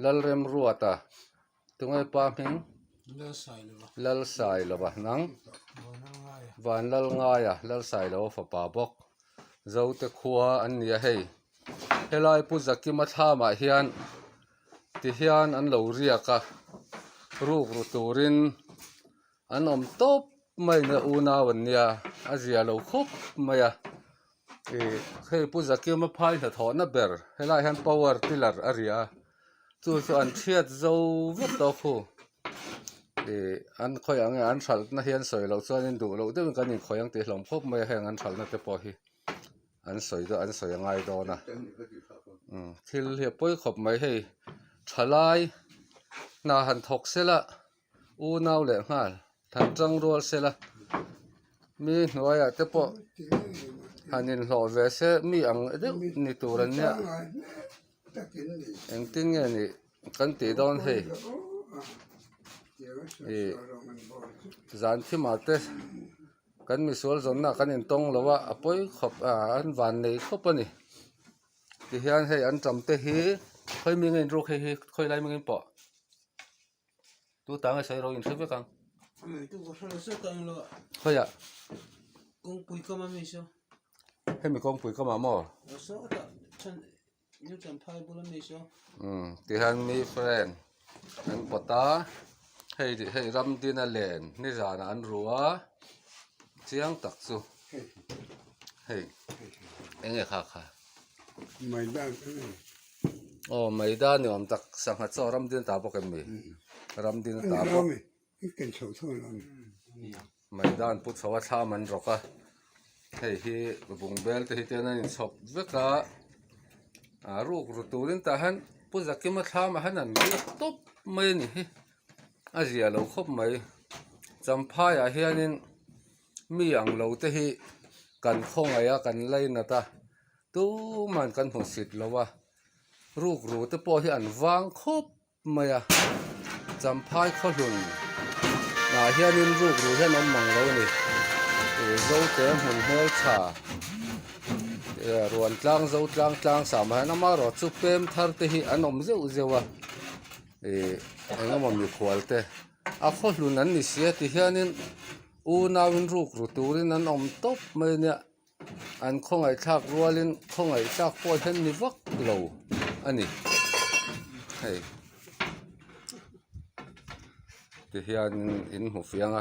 Lalremruata tunge pa hming Lalsailova nang Vanlalngaia Lalsailova fapa bawk Zote khua an ni a hei helai Pu Zakima thlamah hian tihian an lo riak a rukru turin an awm tawp mai nia unau an nia a zia lo khawp mai a ih hei pu Zakima phai hnathawhna ber helaiah hian power tiller a ri a chu chu an chhiat zo vek tawh khu ih an khawiah nge an hralhna hi an sawi loh chuanin duh loh deuhin kan inkhawih ang tih hlawm khawp mai a heng an hralhna te pawh hi. an sawi dawn an sawi a ngai dawn a umm thil hi a pawi khawp mai hei thalai hna han thawk sela unau leh nghal han tang rual sela mi hnuaiah te pawh han inhlawh ve se mi ang deuh ni tur an nia engtin nge nih kan tih dawn hei ih zan thimah te. Kan misual zawnna kan intawng lo a, a pawi khawp a, an van nei khawp a ni. Tihian hei an tam te hi khawi mi nge inruk hei hi khawi lai mi nge pawh tu ta nge sawi ro inhre vek ang. Khawiah? Kawngpui kam a mi saw. Hemi kawngpui kamah maw? Umm tihian mi friend an pawt a hei hei ramdina len nizanah an ru a chiang tak chu hei eng nge kha kha aw maida ni awm tak sangha chaw ramdina ta bawk em mi ramdina ta bawk. Maidan pu chho a thlam an rawk a hei hi bungbel te hi ten an inchhawp vek a ah ruk ru turin tah hian pu Zakima thlamah hian an riak tawp mai a ni hi a zia lo khawp mai Champhai ah hianin mi ang lo te hi kan khawngaih a kan lainat a tuman kan hmusit lo a ruk ru te pawh hi an vang khawp. mai a champhai khawhlun ah hianin ruk ru hian awm mang lo a ni ih zote hmun hmeltha eh ruan tlang zo tlang tlang sam ah hian amaherawh chu pem thar te hi an awm zeuh zeuh a ih eng emaw mikhual te a khawhlun an ni sia ti hianin unauin ruk ru turin an awm tawp mai a nia. An khawngaihthlak rualin khawngaihthlak pawh hian ni vak lo a ni hei tihian in hmu fiang a.